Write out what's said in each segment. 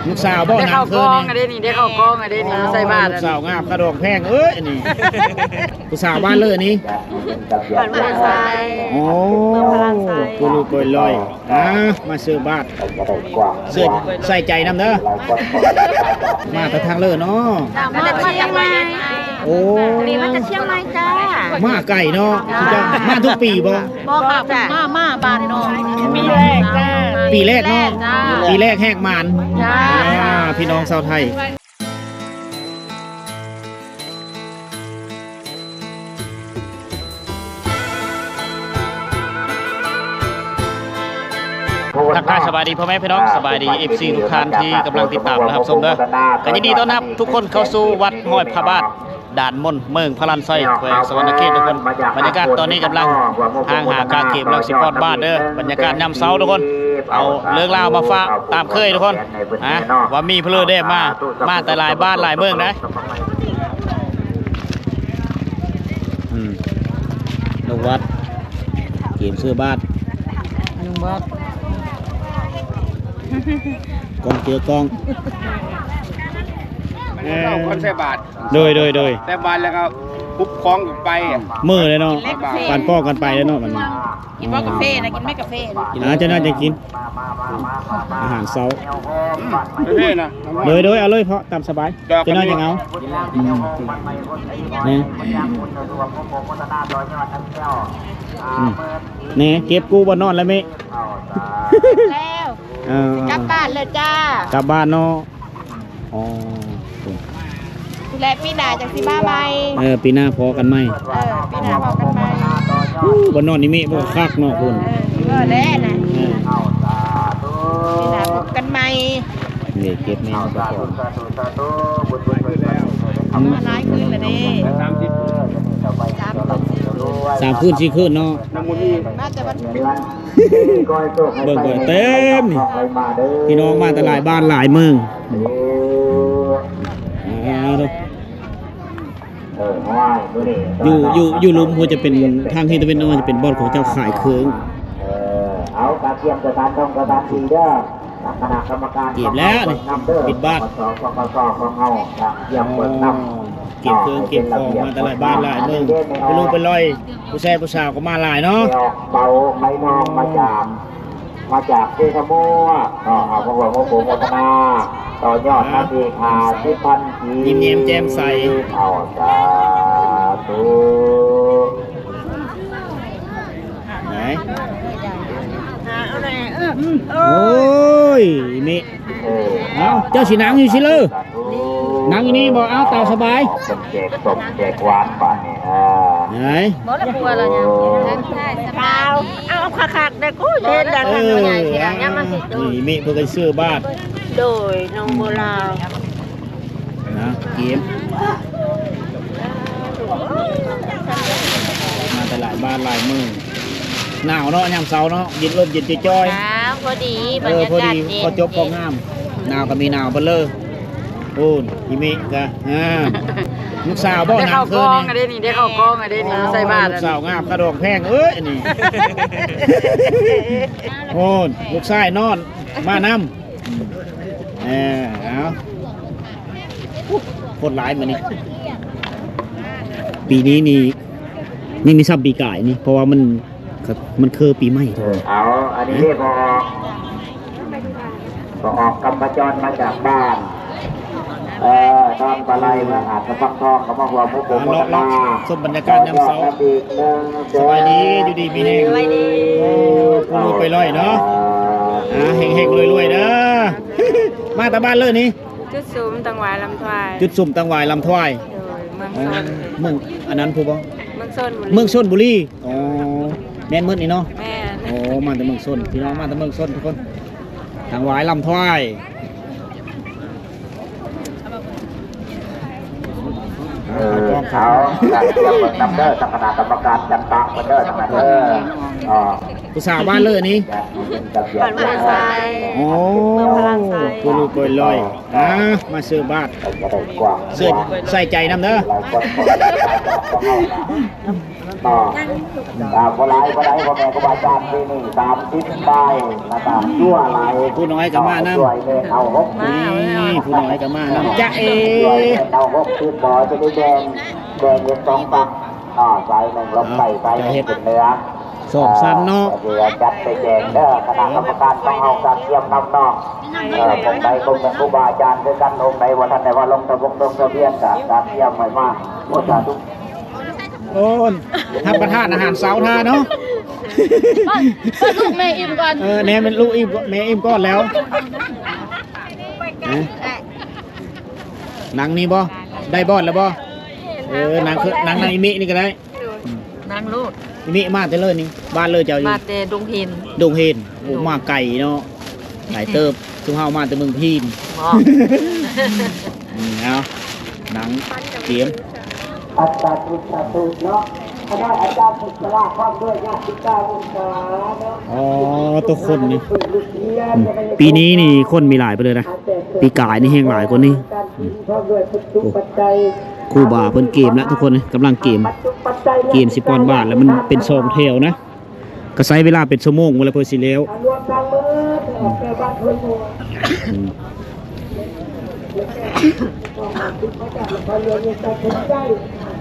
ລູກສາວບໍ່ ໄດ້ເຂົ້າກອງ ນາງເຄີຍນີ້ ອັນນີ້ ໄດ້ເຂົ້າກອງ ອັນນີ້ ໃສ່ບາດ ລູກສາວງາມຂະດອງແພງເອີຍ ອັນນີ້ ຜູ້ສາວບ້ານເລີຍນີ້ ບ້ານພະລານໄຊ ໂອ້ ເມືອງພະລານໄຊ ປູລູກເປີດລອຍ ອ່າ ມາຊື້ບາດ ໃສ່ໃຈນຳເດີ ມາແຕ່ທາງເລີເນາະ ມາຈາກຊຽງໃໝ່ ໂອ້ ນີ້ມາຈາກຊຽງໃໝ່ຈ້າ ມາໄກເນາະ ມາທຸກປີບໍ່? ບໍ່ຄ່ະ ເພິ່ງມາ ມາບ້ານນ້ອງ ປີແລກຈ້າ ປີແລກເນາະ ປີແລກແຮກໝານ ຈ້າ ອ່າ ພີ່ນ້ອງຊາວໄທ ທັກທາຍສະບາຍດີພໍ່ແມ່ພີ່ນ້ອງ ສະບາຍດີເອັຟຊີທຸກທ່ານທີ່ກຳລັງຕິດຕາມ ແລະ ຮັບຊົມເດີ ກໍຍິນດີຕ້ອນຮັບທຸກຄົນເຂົ້າສູ່ວັດຮ້ອຍພະບາດ ດ່ານມົນ ເມືອງພະລານໄຊ ແຂວງສະຫວັນນະເຂດທຸກຄົນ ບັນຍາກາດຕອນນີ້ກຳລັງທາງຫາກາເກມ ກຳລັງຊິປ້ອນບາດເດີ ບັນຍາກາດຍາມເຊົ້າທຸກຄົນ ເອົາເລື່ອງລາວມາຝາກຕາມເຄີຍທຸກຄົນ ອ່າ ວ່າມີເພີເດມາ ມາແຕ່ຫຼາຍບ້ານຫຼາຍເມືອງໃດ ອືມ ລູກວັດ ເກມຊື້ບາດ ໜຶ່ງບາດ ກອງເຈືອກອງ ເອົາກ່ອນໃສ່ບາດ ໂດຍ ໂດຍ ໂດຍ ໃສ່ບາດແລ້ວກໍປຸບຄອງກັນໄປ ມື້ເລີຍເນາະ ປານປ້ອງກັນໄປເລີຍເນາະ ບັດນີ້ ກິນບໍ່ກາເຟນະ ກິນໄໝກາເຟນະ ອ່າ ເຈົ້າໜ້າຈະກິນ ອາຫານເຊົ້າ ອືມ ກາເຟນະ ໂດຍ ໂດຍ ເອົາເລີຍເພາະຕາມສະບາຍ ເຈົ້າໜ້າຈະເອົາ ອືມ ນີ້ ອືມ ນີ້ ເກັບກູບໍ່ນອນແລ້ວເມ ແລ້ວ ເອີ ກັບບ້ານແລ້ວຈ້າ ກັບບ້ານເນາະ ອໍ ແລະ ປີໜ້າຈັ່ງຊິມາໃໝ່ ເອີ ປີໜ້າພໍ້ກັນໃໝ່ ເອີ ປີໜ້າພໍ້ກັນໃໝ່ ອູ້ ບໍ່ນອນນີ້ເມະບໍ່ຄັກເນາະພຸ້ນ ເອີ ເອີ ແລ້ວນະ ເອີ ປີໜ້າພົບກັນໃໝ່ ນີ້ເກັບແມ່ນສາທຸ ສາທຸ ສາທຸ ບຸນບຸນບຸນບຸນ ມາຫຼາຍຄືນແລ້ວເດ້ ສາມຄືນ ສາມຄືນ ສີ່ຄືນເນາະ ມາແຕ່ວັນ ເບິ່ງເບິ່ງເຕັມນີ້ ພີ່ນ້ອງມາແຕ່ຫຼາຍບ້ານຫຼາຍເມືອງ ເອີ ເອົາເດີ ເອີ ຫ້ວຍ ມື້ນີ້ ຢູ່ ຢູ່ ຢູ່ລຸ່ມພຸ້ນຈະເປັນ ທາງທິດຕາເວັນອອກຈະເປັນບ່ອນຂອງເຈົ້າຂາຍເຄື່ອງ ເອີ ເອົາກະກຽມສະຖານທີ່ ສະຖານທີ່ເດີ ຄະນະກຳມະການ ເກັບແລ້ວນີ້ ນຳເດີ ປິດບາດ ປກສ ປກສ ຂອງເຮົາ ກະກຽມເບິ່ງນຳ ເກັບເຄື່ອງເກັບຂອງມາແຕ່ຫຼາຍບ້ານຫຼາຍເມືອງ ເປັນລູກເປັນຫຼອຍ ຜູ້ຊາຍຜູ້ສາວກໍມາຫຼາຍເນາະ ໄປອອກເປົາໄປນອງມາຈາມ ມາຈາກເຊຕະມົວເນາະ ເອົາມາຮ່ວມໂອໂມໂມທະນາ ຕໍ່ຍອດມາອີກຫ້າສິບພັນກີບ ຍິ້ມແຍ້ມແຈ່ມໃສ ເອົາ ສາທຸ ໄຫນ ໂອ້ຍ ອີ່ມິ ເອີ ເອົາ ເຈົ້າຊິນັ່ງຢູ່ຊິເລີ ນັ່ງຢູ່ນີ້ບໍ່ ເອົາ ຕາມສະບາຍ ເພິ່ນແຈກສົ້ມແຈກຫວານບາດນີ້ ເອີ ໄຫນ ບໍ່ລະບົວລະຫຍັງ ເອົາ ເອົາຄັກໆ ເດີ ກູເຮັດແລ້ວ ເອີ ນີ້ມິເພິ່ນກໍຊື້ບາດ ໂດຍ ນ້ອງໂບລານ ນະ ເກມ ມາແຕ່ຫຼາຍບ້ານຫຼາຍເມືອງ ໜາວເນາະ ຍາມເຊົ້າເນາະ ເຢັນລົມເຢັນຈອຍໆ ໜາວ ພໍດີ ເອີ ບັນຍາກາດເຢັນ ພໍດີ ພໍຈົບພໍງາມ ໜາວກໍມີໜາວເບິດເລີຍ ໂອ້ຍ ອີ່ມິກະ ອ່າ ລູກສາວບໍ່ ໄດ້ເຂົ້າກອງ ນາງເຄີຍນີ້ ອັນນີ້ ໄດ້ເຂົ້າກອງ ອັນນີ້ ໃສ່ບາດ ລູກສາວງາມຂະດອງແພງເອີຍ ອັນນີ້ ໂອ້ຍ ລູກຊາຍນອນມານຳ ເອີ ເອົາ ຄົນຫຼາຍມື້ນີ້ ປີນີ້ນີ້ ຍັງມີຊ້ຳປີກາຍນີ້ ເພາະວ່າມັນ ມັນຄືປີໃໝ່ທຸກຄົນ ເອົາ ອັນນີ້ເດ້ ພໍອອກ ພໍອອກກຳມະຈອນມາຈາກບ້ານ ເອີ ດອນປາໄລ ເມືອງຫາດສະພັງທອງ ກໍມາຮ່ວມໂອໂມໂມທະນາ ຊົມບັນຍາກາດຍາມເຊົ້າ ສະບາຍດີ ຢູ່ດີມີແຮງ ສະບາຍດີ ໂອ້ ຄູລູກໄປລອຍເນາະ ອ່າ ເຮັງໆ ລວຍໆ ເດີ ມາແຕ່ບ້ານເລີຍນີ້ ຈຸດສຸມຕັງຫວາຍລຳທວາຍ ຈຸດສຸມຕັງຫວາຍລຳທວາຍ ໂດຍ ເມືອງຊົນ ເອີ ເມືອງ ອັນນັ້ນຜູ້ບໍ່ ເມືອງຊົນບຸລີ ເມືອງຊົນບຸລີ ອໍ ແມ່ນໝົດນີ້ເນາະ ແມ່ນ ໂອ້ ມາແຕ່ເມືອງຊົນ ພີ່ນ້ອງມາແຕ່ເມືອງຊົນທຸກຄົນ ຕັງຫວາຍລຳທວາຍ ເອີ ເອົາ ກະກຽມເບິ່ງນຳເດີ ທາງຄະນະກຳມະການຈັດຕັ້ງເພິ່ນເດີ ທາງນັ້ນເດີ ອໍ ຜູ້ສາວບ້ານເລີນີ້ ບ້ານພະລານໄຊ ໂອ້ ເມືອງພະລານໄຊ ຜູ້ລູກເປີດລອຍ ອ່າ ມາຊື້ບາດ ເຊື່ອໃສ່ໃຈນຳເດີ ບໍ່ຫຼາຍ ບໍ່ຫຼາຍ ພໍ່ແມ່ຄູບາອາຈານ ປີນີ້ສາມສິບປາຍ ລະກະຊົ່ວຫຼາຍ ຜູ້ນ້ອຍກໍມານຳ ຊ່ວຍແມ່ເອົາຫົກສິບ ນີ້ ຜູ້ນ້ອຍກໍມານຳ ຈະເອ ຊ່ວຍແມ່ເອົາຫົກສິບ ບໍ່ຈະໄດ້ແບ່ງ ແບ່ງເປັນສອງຝັ່ງ ອ່າ ສາຍໜຶ່ງລົງໃຕ້ ສາຍໜຶ່ງຂຶ້ນເໜືອ ສອງຊັ້ນເນາະ ເອີ ດຽວຈັດໄປແຈກເດີ ຄະນະກຳມະການຂອງເຮົາກະກຽມນຳເນາະ ເອີ ອົງໃດກໍແມ່ນຄູບາອາຈານຄືກັນ ອົງໃດບໍ່ທັນໄດ້ວ່າລົງທະບົງລົງທະບຽນກະກະກຽມໄວ້ມາ ໂອ້ ສາທຸ ໂອ້ ຮັບປະທານອາຫານເຊົ້າທ່າເນາະ ລູກແມ່ອີ່ມກ່ອນ ເອີ ແນ່ແມ່ນລູກອີ່ມ ແມ່ອີ່ມກ່ອນແລ້ວ ເອີ ນັ່ງນີ້ບໍ່ ໄດ້ບ່ອນແລ້ວບໍ່ ເອີ ນັ່ງ ນັ່ງ ນັ່ງອີ່ມິນີ້ກໍໄດ້ ນັ່ງໂລດ ອີ່ມິມາແຕ່ເລີນີ້ ບ້ານເລີເຈົ້າຢູ່ ມາແຕ່ດົງເຫັນ ດົງເຫັນ ໂອ້ ມາໄກເນາະ ໄກເຕີບ ຊຸມເຮົາມາແຕ່ເມືອງພີນ ບໍ່ ອືມ ເອົາ ນັ່ງກຽມ ສາທຸ ສາທຸເນາະ ຄະນະອາຈານບຸດສະລາ ພ້ອມດ້ວຍຍາດຕິກາວົງສາເນາະ ອໍ ໂຕຄົນນີ້ ອືມ ປີນີ້ນີ້ຄົນມີຫຼາຍໄປເລີຍນະ ປີກາຍນີ້ແຮງຫຼາຍກວ່ານີ້ ອືມ ໂອ້ ຄູບາເພິ່ນກຽມລະທຸກຄົນ ກຳລັງກຽມ ກຽມຊິປ້ອນບາດລະ ມັນເປັນສອງແຖວນະ ກໍໃຊ້ເວລາເປັນຊົ່ວໂມງພຸ້ນລະ ເພື່ອຊິແລ້ວ ອືມ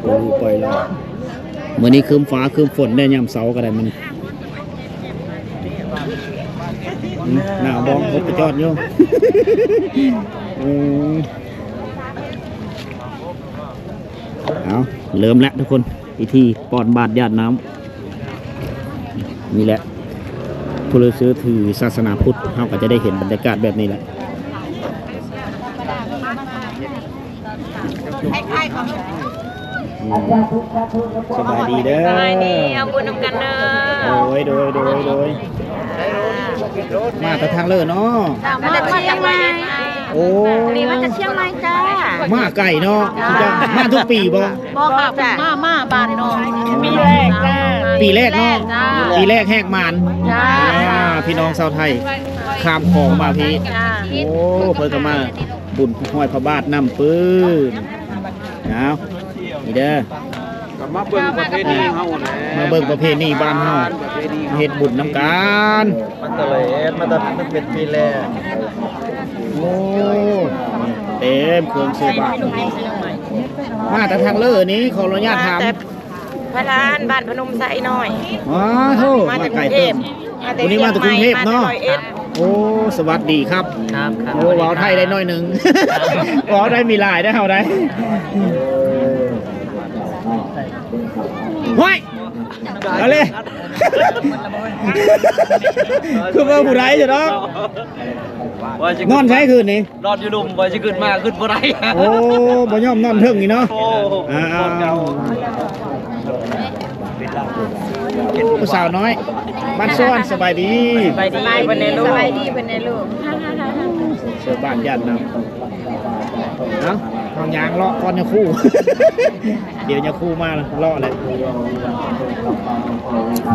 ໂອ້ ໄປແລ້ວ ມື້ນີ້ຄຶ້ມຟ້າຄຶ້ມຝົນແດ່ ຍາມເຊົ້າກໍໄດ້ມື້ນີ້ ອືມ ໜາວບໍ່ ອົບປະຈອດຢູ່ ອືມ ເອົາ ເລີ່ມແລ້ວທຸກຄົນ ພິທີປ້ອນບາດຢາດນ້ຳ ນີ້ແຫຼະ ຜູ້ທີ່ເຊື່ອຖືສາສະໜາພຸດ ເຮົາກໍຈະໄດ້ເຫັນບັນຍາກາດແບບນີ້ແຫຼະ ສະບາຍດີເດີ ສະບາຍດີ ເອົາບຸນນຳກັນເດີ ໂດຍ ໂດຍ ໂດຍ ໂດຍ ມາແຕ່ທາງເລີເນາະ ມາແຕ່ຊຽງໃໝ່ ໂອ້ ນີ້ມາແຕ່ຊຽງໃໝ່ຈ້າ ມາໄກເນາະ ເຈົ້າ ມາທຸກປີບໍ່? ບໍ່ຄ່ະ ເພິ່ງມາ ມາບ້ານນ້ອງ ປີແລກຈ້າ ປີແລກເນາະ ປີແລກແຮກໝານ ຈ້າ ອ່າ ພີ່ນ້ອງຊາວໄທ ຂ້າມຂອງມາພີ້ ໂອ້ ເພິ່ນກໍມາບຸນຮອຍພະບາດນຳປຶ້ມ ເອົາ ນີ້ເດີ ກໍມາເບິ່ງປະເພນີເຮົາແຫຼະ ມາເບິ່ງປະເພນີບ້ານເຮົາ ປະເພນີເຮົາ ເຮັດບຸນນຳກັນ ມາແຕ່ຫຼາຍ ມາແຕ່ ມັນເປັນປີແລກ ໂອ້ ເຕັມເຄື່ອງໃສ່ບາດ ມາແຕ່ທາງເລີນີ້ ຂໍອະນຸຍາດຖາມ ມາແຕ່ພະລານ ບ້ານພະນົມໄຊນ້ອຍ ອ້າໂທ້ ມາແຕ່ ມາໄກເຕີບ ມາແຕ່ ມື້ນີ້ມາແຕ່ກຸງເທບເນາະ ມາແຕ່ຮ້ອຍເອັດ ໂອ້ ສະຫວັດດີຄັບ ຄັບ ໂອ້ ເວົ້າໄທໄດ້ໜ້ອຍໜຶ່ງ ເວົ້າໄດ້ມີຫຼາຍໄດ້ເຮົາໄດ້ ຫ້ວຍ ເອົາເລີຍ ຄືວ່າຜູ້ໃດຊະເນາະ ວ່າຊິຂຶ້ນ ນອນໃສຄືນນີ້ ນອນຢູ່ລຸ່ມ ວ່າຊິຂຶ້ນມາຂຶ້ນບໍ່ໄດ້ ໂອ້ ບໍ່ຍອມນອນເທິງນີ້ເນາະ ໂອ້ ອ້າວ ຜູ້ສາວນ້ອຍ ບ້ານສວນ ສະບາຍດີ ສະບາຍດີ ສະບາຍດີເພິ່ນແດ່ລູກ ເຊື່ອບ້ານຢ້ານນຳ ເອົ້າ ເຮົາຍ່າງເລາະກ່ອນຍາຄູ ດຽວຍາຄູມາເລາະແຫຼະ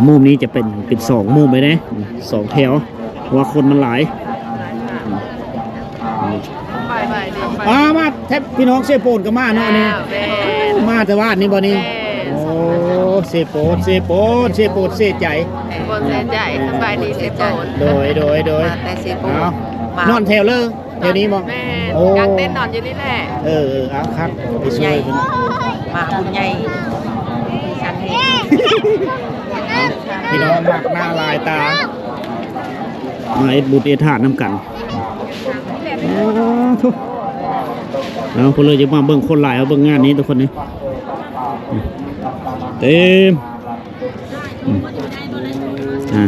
ມຸມນີ້ຈະເປັນ ເປັນສອງມຸມເລີຍເດ້ ສອງແຖວ ເພາະວ່າຄົນມັນຫຼາຍ ອ່າ ມາແທ້ ພີ່ນ້ອງເຊໂປນກໍມາເນາະນີ້ ແມ່ນ ມາແຕ່ວາດນີ້ບໍ່ນີ້ ແມ່ນ ໂອ້ ເຊໂປນ ເຊໂປນ ເຊໂປນເຊໃຈ ເຊໂປນເຊໃຈ ສະບາຍດີເຊໂປນ ໂດຍ ໂດຍ ໂດຍ ມາແຕ່ເຊໂປນ ເອົ້າ ມາ ນອນແຖວເລີ ແຖວນີ້ບໍ່ ແມ່ນ ໂອ້ ກາງເຕັນນອນຢູ່ນີ້ແຫຼະ ເອີ ເອີ ເອົາ ຄັກ ໄປຊ່ວຍເພິ່ນ ມາບຸນໃຫຍ່ ພີ່ນ້ອງມາກໜ້າຫຼາຍຕາ ມາເຮັດບຸນເຮັດທານນຳກັນ ອ້າໂທ້ ເອົາ ເພິ່ນເລີຍຈະມາເບິ່ງຄົນຫຼາຍ ເອົາເບິ່ງງານນີ້ທຸກຄົນນີ້ ເຕັມ ອືມ ອ່າ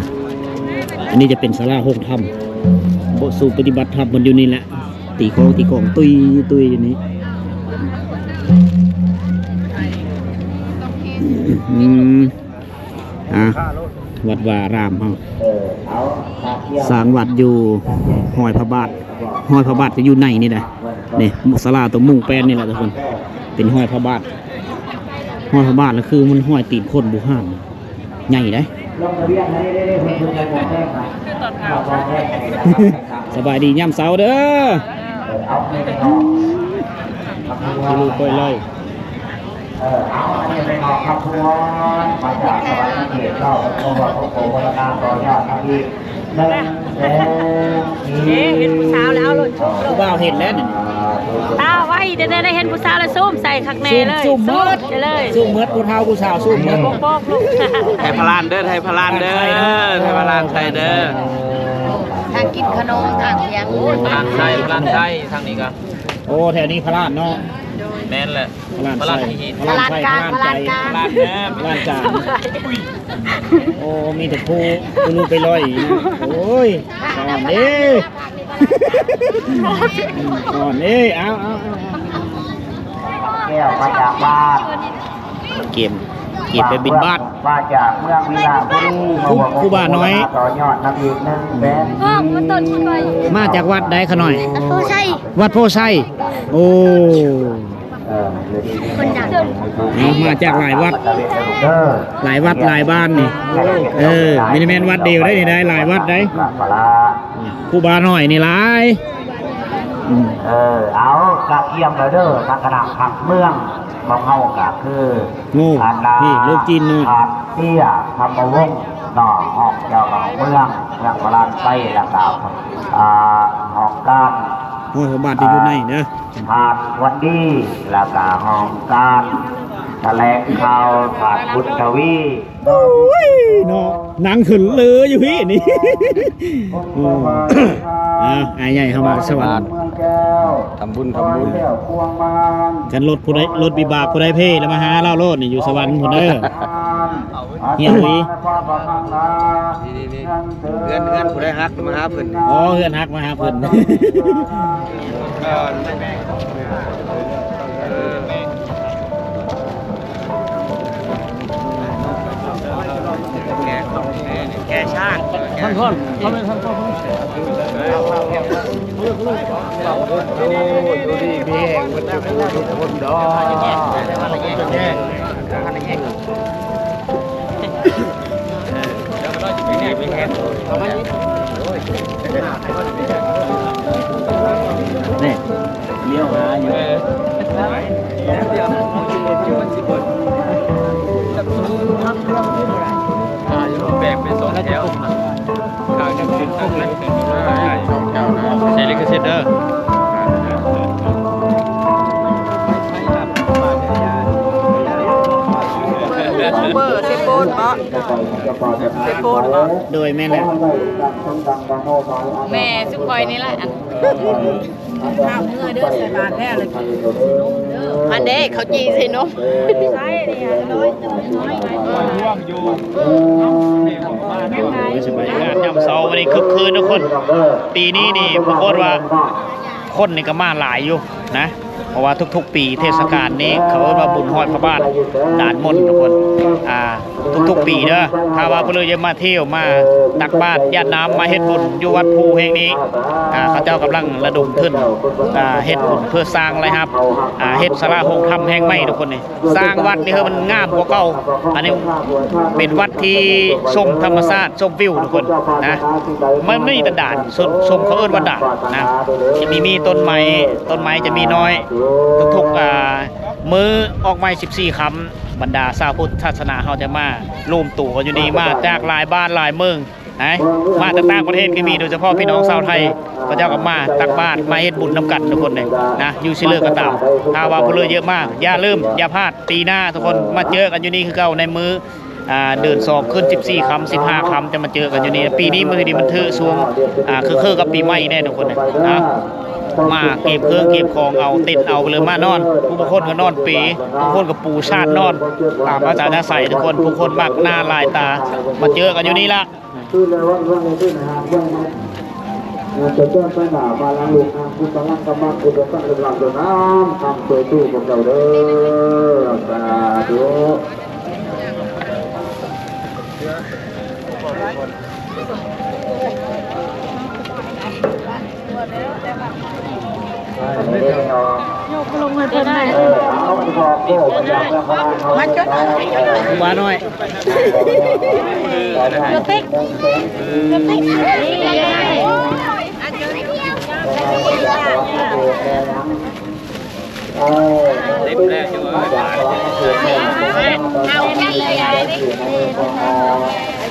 ອັນນີ້ຈະເປັນສາລາໂຮງທຳ ໂບະສູນປະຕິບັດທຳເພິ່ນຢູ່ນີ້ແຫຼະ ຕີຂອງ ຕີຂອງ ຕຸ້ຍ ຕຸ້ຍຢູ່ນີ້ ອືມ ອ່າ ວັດວາອາຣາມເຮົາ ສ້າງວັດຢູ່ຮອຍພະບາດ ຮອຍພະບາດຈະຢູ່ໃນນີ້ແຫຼະ ນີ້ ສາລາຕົວມຸງແປ້ນນີ້ແຫຼະທຸກຄົນ ເປັນຮອຍພະບາດ ຮອຍພະບາດລະຄືມັນຮອຍຕີນຄົນບູຮານ ໃຫຍ່ເດ້. ສະບາຍດີຍາມເຊົ້າເດີ ທີ່ລູກໄປເລີຍ. ເອີ ເອົາ ອັນນີ້ໄປນອກຄຳພວນ ມາຈາກສະຫວັນນະເຂດເຈົ້າ ເພິ່ນກໍວ່າ ໂອ້ໂຫ ມູນຄ່າຕໍ່ຍອດນຳອີກໜຶ່ງແສນກີບ. ເອີ ເຫັນຜູ້ສາວແລ້ວ ເອົາໂລດ ຊູມໂລດ ຜູ້ບ່າວເຫັນແລ້ວນີ້. ຕາໄວແທ້ໆ ໄດ້ເຫັນຜູ້ສາວແລ້ວ ຊູມໃສ່ຄັກແນ່ເລີຍ ຊູມ ຊູມໝົດ ຊູມໃສ່ເລີຍ ຊູມໝົດ ຜູ້ເຖົ້າຜູ້ສາວ ຊູມໝົດ. ບອກລູກ ໄທພະລານເດີ ໄທພະລານເດີ ໄທພະລານໄຊເດີ. ທາງກິນຂະໜົມ ທາງຫຍັງ ໂອ້ຍ ພະລານໄຊ ພະລານໄຊ ທາງນີ້ກໍ ໂອ້ ແຖວນີ້ພະລານເນາະ. ແມ່ນແຫຼະ ພະລານ ພະລານ ໄຊ ຫີນ ພະລານໄຊ ພະລານກາງ ພະລານໃຈ ພະລານກາງ ພະລານກາງ. ໂອ້ ມີແຕ່ຜູ້ ຜູ້ລູກໄປລອຍນະ. ໂອ້ຍ ສອນເດ້ ສອນເດ້. ເອົາ ເອົາ ເອົາ ເອົາ ແກ້ວມາຈາກບ້ານ ເກມ ເກມໄປບິນບາດ ມາຈາກເມືອງວິລະບູລີ ຄູ ຄູບານ້ອຍ ຕໍ່ຍອດນຳອີກໜຶ່ງແສນ. ມາຈາກວັດໃດຂະນ້ອຍ? ວັດໂພໄຊ ວັດໂພໄຊ. ໂອ້ ເອີ ຄົນດັງ ເອົາ ມາຈາກຫຼາຍວັດ ເອີ ຫຼາຍວັດຫຼາຍບ້ານນີ້. ເອີ ບໍ່ໄດ້ແມ່ນວັດດຽວໄດ໋ນີ້ ໄດ້ຫຼາຍວັດໄດ໋. ຄູບານ້ອຍນີ້ຫຼາຍ. ອືມ ເອີ ເອົາ ກະກຽມແລ້ວເດີ ທາງຄະນະພັກເມືອງຂອງເຮົາກະຄື ໂອ້ ອັນນ່າ ນີ້ລູກຈີນນ້ອຍ ອາເຕຍ ທຳມະວົງເນາະ ຮອງເຈົ້າເມືອງ ເມືອງພະລານໄຊ ແລ້ວກະ ອ່າ ຫ້ອງການ ໂອ້ຍ ພະບາດທີ່ຢູ່ໃນເດີ ທ່ານວັນດີ ແລ້ວກະຫ້ອງການຖະແຫຼງຂ່າວ ທ່ານບຸນທະວີ. ໂອ້ຍເນາະ ນັ່ງຂຶ້ນເລີຢູ່ພີ້ນີ້. ໂອ້ ອ່າ ອ້າຍໃຫຍ່ເຮົາມາສະຫວັນ ທຳບຸນ ທຳບຸນ. ຄັນລົດຜູ້ໃດ ລົດວິບາກຜູ້ໃດເພລະມາຫາລາວໂລດນີ້ ຢູ່ສະຫວັນພຸ້ນເດີ. ຮຽນດີ ນີ້ໆໆ ເຮືອນ ເຮືອນຜູ້ໃດຫັກມາຫາເພິ່ນ. ອໍ ເຮືອນຫັກມາຫາເພິ່ນ. ແກ່ຊ້າງ ທ່ານ ທ່ານ ທ່ານ ທ່ານ ໂອ້ຍ ຢູ່ດີມີແຮງເບິດທຸກຄົນເດີ. ນີ້ ລ້ຽວຫາຢູ່ ແບ່ງເປັນສອງແຖວ ຂ້າງໜຶ່ງຂຶ້ນ ຂ້າງໜຶ່ງຂຶ້ນ ເສຍລິຂະສິດເດີ. ຂອງເບີເຊໂປນເນາະ ເຊໂປນເນາະ. ໂດຍ ແມ່ນແຫຼະ ແມ່ຊຸມຂ້ອຍນີ້ແຫຼະ. ເອົາເມືອເດີ ໃສ່ບາດແລ້ວລະກິນ ອັນເດ້ ເຂົ້າຈີ່ໃສ່ນົມ. ໂອ້ຍ ສະບາຍ ງານຍາມເຊົ້າມື້ນີ້ຄຶກຄື້ນທຸກຄົນ. ປີນີ້ນີ້ປາກົດວ່າຄົນນີ້ກໍມາຫຼາຍຢູ່ນະ ເພາະວ່າທຸກໆປີເທດສະການນີ້ ເຂົາເອີ້ນວ່າບຸນຮອດພະບາດດ່ານມົນທຸກຄົນ. ອ່າ ທຸກໆປີເດີ ຖ້າວ່າຜູ້ໃດຢາກມາທ່ຽວ ມາຕັກບາດຢາດນ້ຳ ມາເຮັດບຸນຢູ່ວັດພູແຫ່ງນີ້ ອ່າ ເຂົາເຈົ້າກຳລັງລະດົມທຶນ ອ່າ ເຮັດບຸນເພື່ອສ້າງລາຍຮັບ ອ່າ ເຮັດສາລາໂຮງທຳແຫ່ງໃໝ່ທຸກຄົນນີ້ ສ້າງວັດນີ້ໃຫ້ມັນງາມກວ່າເກົ່າ. ອັນນີ້ເປັນວັດທີ່ຊົມທຳມະຊາດ ຊົມວິວທຸກຄົນນະ ມັນມີແຕ່ດ່ານ ຊົມ ຊົມ ເຂົາເອີ້ນວ່າດ່ານນະ ຈະມີ ມີຕົ້ນໄມ້ ຕົ້ນໄມ້ຈະມີນ້ອຍ ທຸກໆ ອ່າ ມື້ອອກໃໝ່ສິບສີ່ຄ່ຳ ບັນດາຊາວພຸດສາສະໜາເຮົາຈະມາລວມໂຕກັນຢູ່ນີ້ ມາຈາກຫຼາຍບ້ານຫຼາຍເມືອງນະ ມາແຕ່ຕ່າງປະເທດກໍມີ ໂດຍສະເພາະພີ່ນ້ອງຊາວໄທ ເຂົາເຈົ້າກໍມາຕັກບາດ ມາເຮັດບຸນນຳກັນທຸກຄົນເດ້ນະ ຢູ່ຊິເລີກໍຕາມ. ຖ້າວ່າຜູ້ເລີເຍອະມາ ຢ່າລືມ ຢ່າພາດ ປີໜ້າທຸກຄົນມາເຈີກັນຢູ່ນີ້ຄືເກົ່າ ໃນມື້ ອ່າ ເດືອນສອງຂຶ້ນສິບສີ່ຄ່ຳ ສິບຫ້າຄ່ຳ ຈະມາເຈີກັນຢູ່ນີ້. ປີນີ້ມື້ດີມັນຖືກຊ່ວງ ອ່າ ຄືໆກັບປີໃໝ່ແດ່ທຸກຄົນນະ ມາເກັບເຄື່ອງເກັບຂອງເອົາ ເຕັນເອົາໄປເລີຍ ມານອນ ຜູ້ບາງຄົນກໍນອນເປ ບາງຄົນກໍປູຊານນອນ ຕາມອັດຕະຍາໄສທຸກຄົນ. ຜູ້ຄົນມັກໜ້າຫຼາຍຕາ ມາເຈີກັນຢູ່ນີ້ລະ. ຄືແລ້ວວັນ ວັນນີ້ຄືນະ ຫາກເມືອງໃໝ່ ຈະເຈີໄປໜ້າມາຫຼັງລູກນາງ ບຸນພະລັງກຳມັງ ບຸນພະລັງກຳລັງ ນາມຄຳຊ່ວຍຕູ້ພວກເຈົ້າເດີ ສາທຸ. ລົງໃຫ້ເພິ່ນໄດ້ ມາຈົດ ຄຮູບານ້ອຍ ກະຕິກ ກະຕິກ ເຕັມແລ້ວ ເອົາໄດ້ແລ້ວ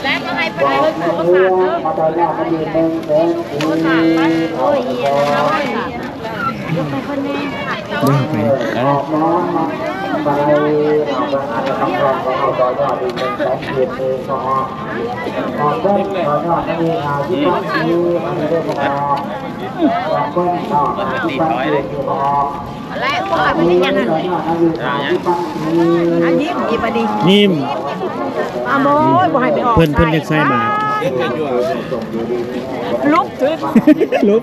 ແລ້ວກໍໃຫ້ເພິ່ນເອົາເຂົ້າສານເດີ ເອົາເຂົ້າສານມາໃຫ້ ເດີໄປ ເອີ ອັນນີ້ ອີບ ອັນນີ້ ຍິ້ມ ອ້າວ ໂອ້ຍ ບໍ່ໃຫ້ໄປອອກ ເພິ່ນ ເພິ່ນຢາກໃສ່ບາດ ລຸກ ລຸກ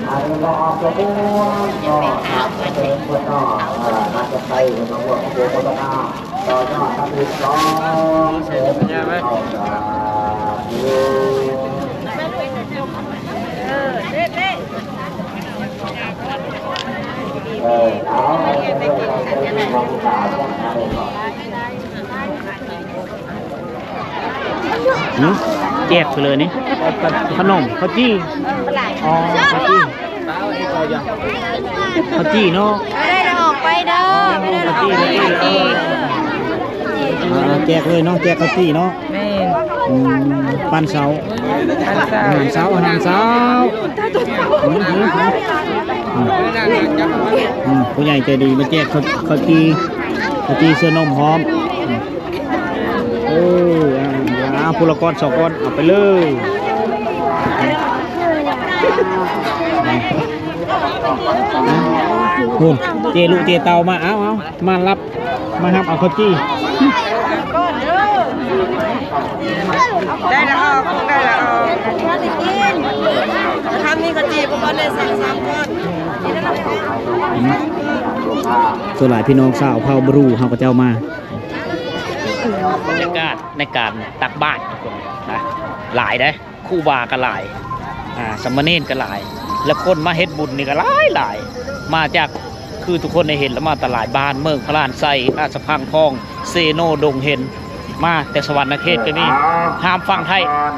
ອັນນີ້ກໍອອກຈາກບ້ານເນາະ ຫາກະເຕີມເພິ່ນເນາະ ເອີ ຫາກະໄປເພິ່ນມາຮ່ວມໂຄສະນາຕໍ່ຍອດທຳອິດສອງເດີ ເຂົ້າສາທຸ ເອີ ເອີ ເອົາ ຫືມ ແຈກໄປເລີຍນີ້ ຂະໜົມ ເຂົ້າຈີ່ ອໍ ເຂົ້າຈີ່ ເຂົ້າຈີ່ເນາະ ບໍ່ໄດ້ອອກໄປເດີ ບໍ່ໄດ້ອອກໄປ ເຂົ້າຈີ່ ເຂົ້າຈີ່ ອ່າ ແຈກເລີຍເນາະ ແຈກເຂົ້າຈີ່ເນາະ ແມ່ນ ອືມ ປັ້ນເຊົ້າ ປັ້ນເຊົ້າ ອາຫານເຊົ້າ ອາຫານເຊົ້າ ອືມ ອືມ ອືມ ອືມ ຜູ້ໃຫຍ່ໃຈດີມາແຈກເຂົ້າ ເຂົ້າຈີ່ ເຂົ້າຈີ່ເຊື່ອນົມພ້ອມ ອືມ ເອີ ອ່າ ຜູ້ລະກ້ອນສອງກ້ອນ ເອົາໄປເລີຍ ພຸ້ນ ເຈລູກເຈເຕົ້າມາ ເອົາ ເອົາ ມາຮັບ ມາຮັບເອົາເຂົ້າຈີ່ ໄດ້ລະອອກ ໄດ້ລະອອກ ຖ້າມີເຂົ້າຈີ່ບໍ່ໄດ້ ສອງສາມກ້ອນ ສ່ວນຫຼາຍພີ່ນ້ອງຊາວເຜົ່າບຣູເຮົາເຂົາເຈົ້າມາ ບັນຍາກາດໃນການຕັກບາດທຸກຄົນນະ ຫຼາຍເດ້ ຄູບາກໍຫຼາຍ ອ່າ ສາມະເນນກໍຫຼາຍ ແລະ ຄົນມາເຮັດບຸນນີ້ກໍຫຼາຍໆ ມາຈາກ ຄືທຸກຄົນໄດ້ເຫັນລະ ມາແຕ່ຫຼາຍບ້ານເມືອງ ພະລານໄຊ ລາຊະພັງທອງ ເຊໂນ ດົງເຫັນ ມາແຕ່ສະຫວັນນະເຂດກໍມີ ຫ້າມຝັ່ງໄທ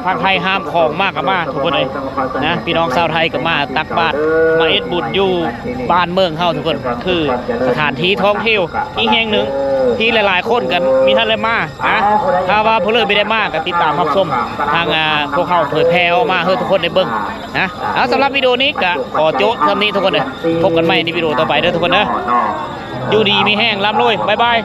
ຝັ່ງໄທຫ້າມຂອງມາກໍມາ ທຸກຄົນເອີຍນະ ພີ່ນ້ອງຊາວໄທກໍມາຕັກບາດ ມາເຮັດບຸນຢູ່ບ້ານເມືອງເຮົາ ທຸກຄົນ ຄືສະຖານທີ່ທ່ອງທ່ຽວອີກແຫ່ງໜຶ່ງ ທີ່ຫຼາຍໆຄົນກໍມີທ່ານໄດ້ມາ ນະ ຖ້າວ່າຜູ້ເລີດບໍ່ໄດ້ມາກໍຕິດຕາມຮັບຊົມທາງ ອ່າ ພວກເຮົາເຜີຍແຜ່ອອກມາໃຫ້ທຸກຄົນໄດ້ເບິ່ງນະ. ເອົາ ສຳລັບວິດີໂອນີ້ກໍຂໍໂຈະສ່ຳນີ້ທຸກຄົນເດີ ພົບກັນໃໝ່ໃນວິດີໂອຕໍ່ໄປເດີທຸກຄົນເດີ ຢູ່ດີມີແຮງ ລ່ຳລວຍ ບາຍບາຍ.